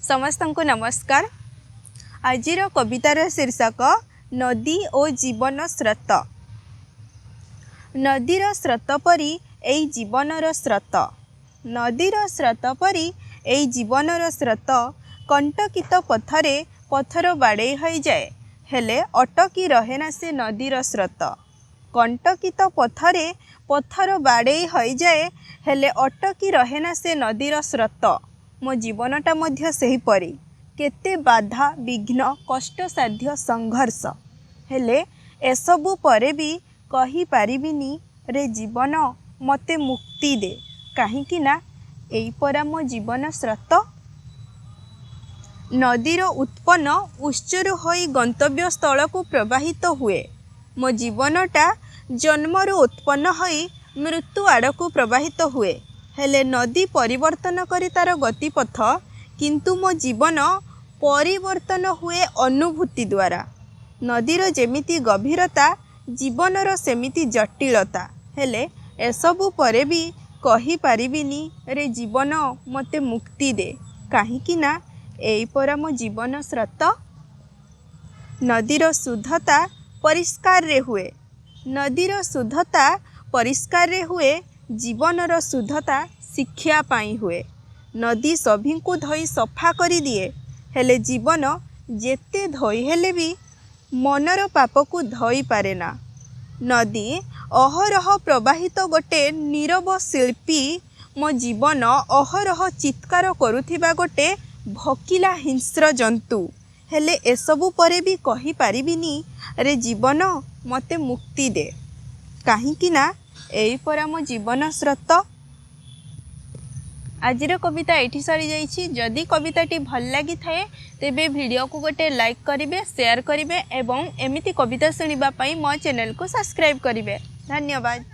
ସମସ୍ତଙ୍କୁ ନମସ୍କାର। ଆଜିର କବିତାର ଶୀର୍ଷକ ନଦୀ ଓ ଜୀବନ ସ୍ରୋତ। ନଦୀର ସ୍ରୋତ ପରି ଏଇ ଜୀବନର ସ୍ରୋତ, ନଦୀର ସ୍ରୋତ ପରି ଏଇ ଜୀବନର ସ୍ରୋତ, କଣ୍ଟକିତ ପଥରେ ପଥର ବାଡ଼େଇ ହୋଇଯାଏ, ହେଲେ ଅଟକି ରହେନା ସେ ନଦୀର ସ୍ରୋତ। କଣ୍ଟକିତ ପଥରେ ପଥର ବାଡ଼େଇ ହୋଇଯାଏ, ହେଲେ ଅଟକି ରହେନା ସେ ନଦୀର ସ୍ରୋତ। ମୋ ଜୀବନଟା ମଧ୍ୟ ସେହିପରି, କେତେ ବାଧା ବିଘ୍ନ, କଷ୍ଟସାଧ୍ୟ ସଂଘର୍ଷ, ହେଲେ ଏସବୁ ପରେ ବି କହିପାରିବିନି ରେ ଜୀବନ ମୋତେ ମୁକ୍ତି ଦେ, କାହିଁକି ନା ଏଇ ପରା ମୋ ଜୀବନ ସ୍ରୋତ। ନଦୀର ଉତ୍ପନ୍ନ ଉତ୍ସରୁ ହୋଇ ଗନ୍ତବ୍ୟ ସ୍ଥଳକୁ ପ୍ରବାହିତ ହୁଏ। ମୋ ଜୀବନଟା ଜନ୍ମରୁ ଉତ୍ପନ୍ନ ହୋଇ ମୃତ୍ୟୁ ଆଡ଼କୁ ପ୍ରବାହିତ ହୁଏ। ହେଲେ ନଦୀ ପରିବର୍ତ୍ତନ କରେ ତା'ର ଗତିପଥ, କିନ୍ତୁ ମୋ ଜୀବନ ପରିବର୍ତ୍ତନ ହୁଏ ଅନୁଭୂତି ଦ୍ୱାରା। ନଦୀର ଯେମିତି ଗଭୀରତା, ଜୀବନର ସେମିତି ଜଟିଳତା। ହେଲେ ଏସବୁ ପରେ ବି କହିପାରିବିନି ରେ ଜୀବନ ମୋତେ ମୁକ୍ତି ଦେ, କାହିଁକି ନା ଏଇ ପରା ମୋ ଜୀବନ ସ୍ରୋତ। ନଦୀର ଶୁଦ୍ଧତା ପରିଷ୍କାରରେ ହୁଏ, ନଦୀର ଶୁଦ୍ଧତା ପରିଷ୍କାରରେ ହୁଏ, ଜୀବନର ଶୁଦ୍ଧତା ଶିକ୍ଷା ପାଇଁ ହୁଏ। ନଦୀ ସଭିଙ୍କୁ ଧୋଇ ସଫା କରିଦିଏ, ହେଲେ ଜୀବନ ଯେତେ ଧୋଇ ହେଲେ ବି ମନର ପାପକୁ ଧୋଇପାରେନା। ନଦୀ ଅହରହ ପ୍ରବାହିତ ଗୋଟେ ନୀରବ ଶିଳ୍ପୀ, ମୋ ଜୀବନ ଅହରହ ଚିତ୍କାର କରୁଥିବା ଗୋଟେ ଭୋକିଲା ହିଂସ୍ର ଜନ୍ତୁ। ହେଲେ ଏସବୁ ପରେ ବି କହିପାରିବିନି ରେ ଜୀବନ ମୋତେ ମୁକ୍ତି ଦେ, କାହିଁକି ନା ଏଇ ପରା ମୋ ଜୀବନ ସ୍ରୋତ। ଆଜିର କବିତା ଏଇଠି ସରିଯାଇଛି। ଯଦି କବିତାଟି ଭଲ ଲାଗିଥାଏ, ତେବେ ଭିଡ଼ିଓକୁ ଗୋଟେ ଲାଇକ୍ କରିବେ, ସେୟାର କରିବେ ଏବଂ ଏମିତି କବିତା ଶୁଣିବା ପାଇଁ ମୋ ଚ୍ୟାନେଲକୁ ସବସ୍କ୍ରାଇବ୍ କରିବେ। ଧନ୍ୟବାଦ।